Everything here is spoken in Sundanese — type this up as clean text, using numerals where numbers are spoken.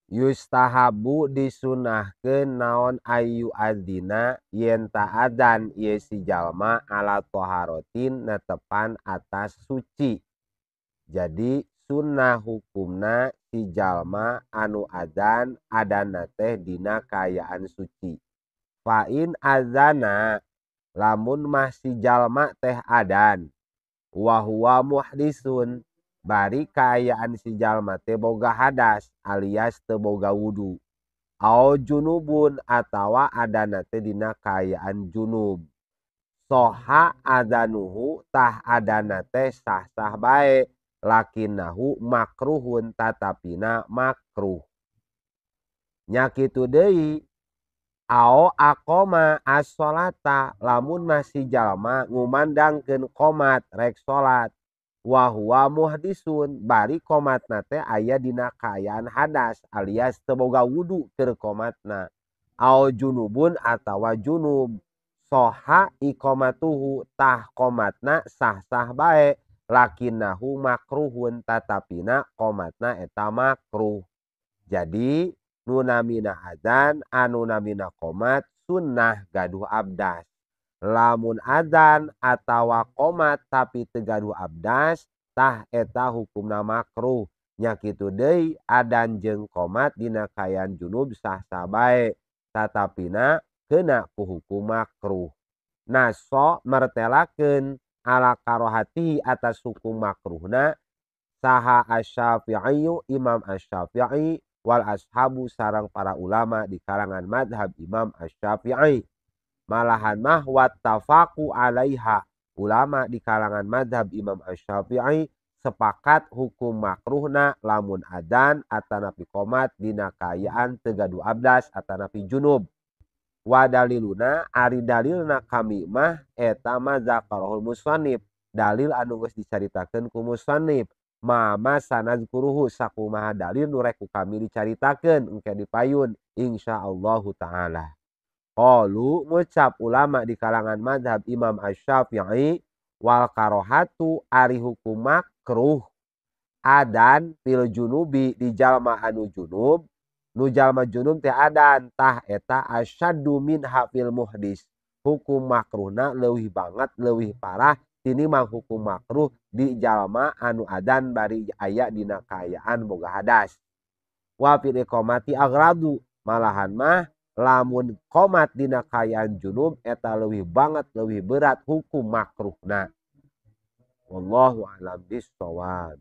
Yustahabu disunahkeun naon ayu adzina yen ta adzan ieu si jalma ala toharotin netepan atas suci. Jadi sunnah hukumna si jalma anu adzan adanna teh dina kaayaan suci. Fa in adzana lamun mah si jalma teh adan wa huwa muhdisun bari kaayaan si jalma teh boga hadas alias teu boga wudu au junubun atawa adana teh dina kaayaan junub soha adanuhu tah adana teh sah-sah bae lakinahu makruhun tatapina makruh nya kitu deui ao aqoma as-sholata lamun mah si jalma ngumandangkeun qomat rek salat wa huwa muhdisun bari qomatna teh aya dina kaayaan hadas alias teu boga wudu keur qomatna au junubun atawa junub soha iqamatuhu tah qomatna sah-sah bae lakinahu makruhun tatapina qomatna eta makruh. Jadi nu namina adzan anu namina qomat sunnah gaduh abdas. Lamun adzan atawa qomat tapi teu gaduh abdas tah eta hukumna makruh. Nya kitu deui adzan jeung qomat dina kaayaan junub sah-sah bae tatapina keuna ku hukum makruh. Naso mertelakeun ala karohatihi atas hukum makruhna saha Asy-Syafi'i Imam Asy-Syafi'i wal ashabu sareng para ulama di kalangan madhab Imam Asy-Syafi'i. Malahan mah wattafaqu alaiha ulama di kalangan madhab Imam Asy-Syafi'i sepakat hukum makruhna lamun adzan atanapi qomat dina kaayaan teu gaduh abdas atanapi junub. Wa daliluna ari dalilna kami mah eta mah zakarahul musannif dalil anu geus dicaritakeun ku musannif ma sanazkuruhu sakumaha dalil nu rek ku kami dicaritakeun engke dipayun insyaallahu taala. Qalu ngucap ulama di kalangan madhab Imam Asy-Syafi'i wal karohatu ari hukum makruh adan fil junubi di jalma anu junub nu jalma junub teh adan tah eta asyaddu minha fil muhdis hukum makruhna leuwih banget leuwih parah tinimbang hukum makruh di jalma anu adan bari aya dina kaayaan boga hadas. Wa fil iqamati aghradu malahan mah lamun qomat dina kaayaan junub eta leuwih banget leuwih berat hukum makruhna. Wallahu a'lam bissawab.